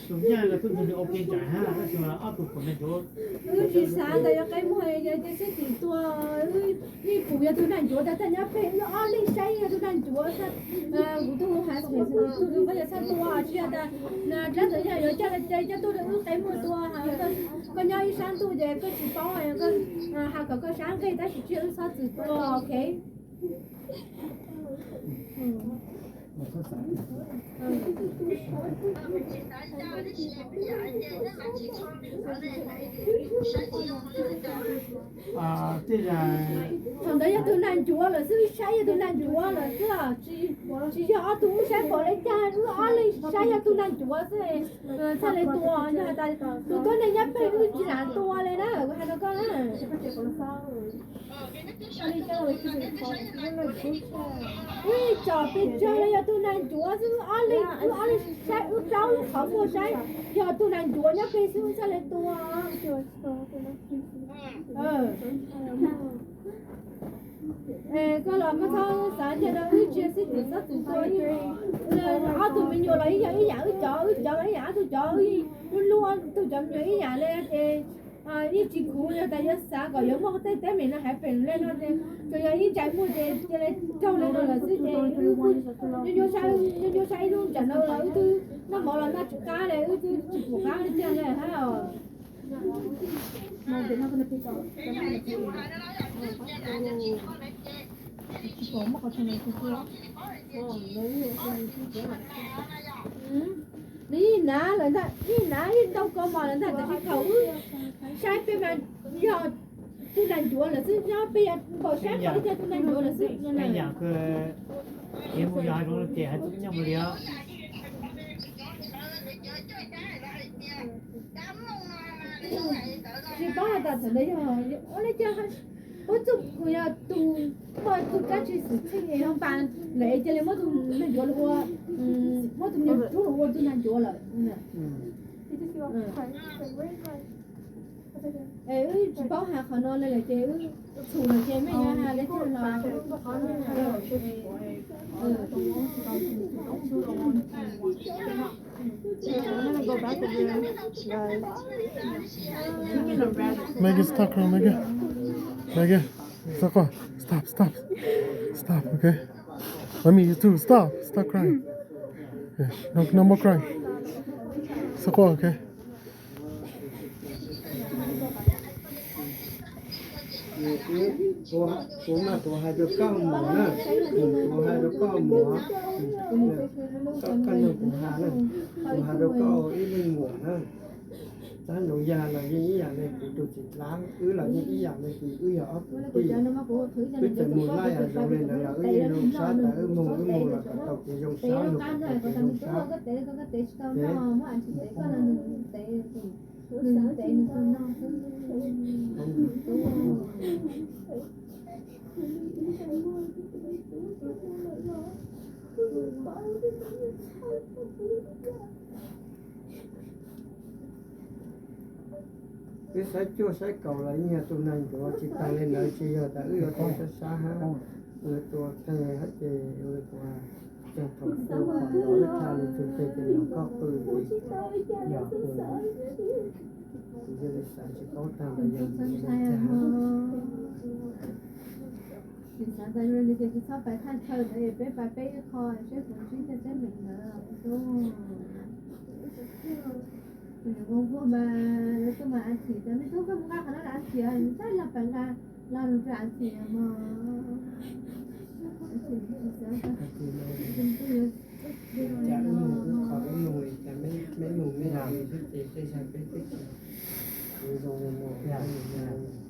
Tus nyaj los tuaj nrog nws ua ke ntsais hab, tab sis ob tug pom neeg ncuav. Wb tsis xav tas yog qe muag yog cia sib tim tua, wb yeej pum yog tus neeg ncuav tas tag nyob pem wb ob leeg saib yog tus neeg ncuav. Kuv tus hais tus tus pab yog txhaj tua tsis yog tas dlaab ntawd yog yuav coj coj tuaj rau wb qe muag tua. Koj nyob ib sab ntuj ces koj tsis paub, has kom koj sab nqig tab sis tsis yog wb txhob txwm tua, ok. Thaum ntawd yog tus neeg ncuav lawm xwb, wb saib yog tus neeg ncuav lawm xwb, tsis yog ob tug wb saib pom le caag, wb ob leeg saib yog tus neeg ncuav xwb. Txhaj le tua, yog has tas tus tuab neeg nyob pem wb tsis lam tua le na, kuv has rau koj na. Wb tsom pes tsawg los yog tus neeg ncuav xwb, wb ob leeg, wb ob leeg saib, wb plaub lub qhov muag saib yog tus neeg ncuav nyob pem xwb wb txhaj le tua. Koj los koj txhob xav cia rau wb tsis xib tim txhob txwm tua. Ob tug me nyuam los ib yam, ib yam wb cov, wb cov los ib yam, ob tug cov wb lub lub, ob tug cov me nyuam ib yam le ces yeej tsis khuv, yog tas yuav xav kom yuav muaj tej teeb meem no hais pem le no ces tsuas yog ib ntsais muag ces cia li raug li no lawm xwb ces wb nyuaj nyuaj saib, nyuaj nyuaj saib ib lub ntsam no los wb twb noj mov los noj tsis qab le, wb twb tsis pum qab li tiag le hab os. Nws yeej hnav lawm ntag, yeej hnav yeej ntau kau mos lawm ntag, tab sis thaum wb saib peb mas yog tus neeg ncuav lawm xwb, nyob peb yog npaum saib pom li cas tus neeg ncuav lawm xwb. Ib yam kws kev mus yos zoo ces hais txog nyob mus li os. Tsis paub has tas thaum ntawd yog ua li cas, puab txuj mus yog tus muaj tus dab tsi xwm txheej es ho npa lawm es cia li muab tus neeg ncuav los ua, muab tus me nyuam rub los ua tus neeg ncuav lawm. Es wb tsis paub has qhov no le lawm ces wb txhum lawm ces mej yuav has le tiag los. Make it stop, Megan. Megan, stop, stop, stop, stop, okay? I mean, you too, stop, stop crying. Okay, no, no more crying. Stop, okay? Kuv mas kuv hais rau koj mus na, kuv hais rau koj mus, koj nug kuv has na, kuv hais rau koj ua ib leeg muam na. Txab Ntxoov Yaj los yeej ib yam li kuv tus txiv dlaab, wb los yeej ib yam li kuv, wb yog ob kwv tij. Wb tseem mus laij zoo li ntawd los wb yeej zoo sab tas wb moog wb moog los kom tau kev zoo sab, moog kom tau kev zoo sab. Wb saib cuaj saib kaum los yeej yog tus neeg ncuav, tsis taag le ntawd tsis yog tas wb yuav tau sab sab hab, yuav tua teg hab ces yuav tua teg thaum tua qhov ntawd wb tha lug txug teg ces los koj qw ces yog kuv cia li xav tsis paub tag los yog li cas. Tsis xav tas zoo li ces tsis txhob pais thaj chaw ntawd es peb pais peb ib qho saib puas ntsib tej teeb meem ntawd. Tus niam nquag mas lawv tuaj mas a chim tas me tub koj mus nqa qhov no rau a chim, saib los pais nqa los rau a chim mog. Cas wb mus wb qhov wb mus li cas meb mus meb li xwb ces tej zag peb twb tsis zoo li no.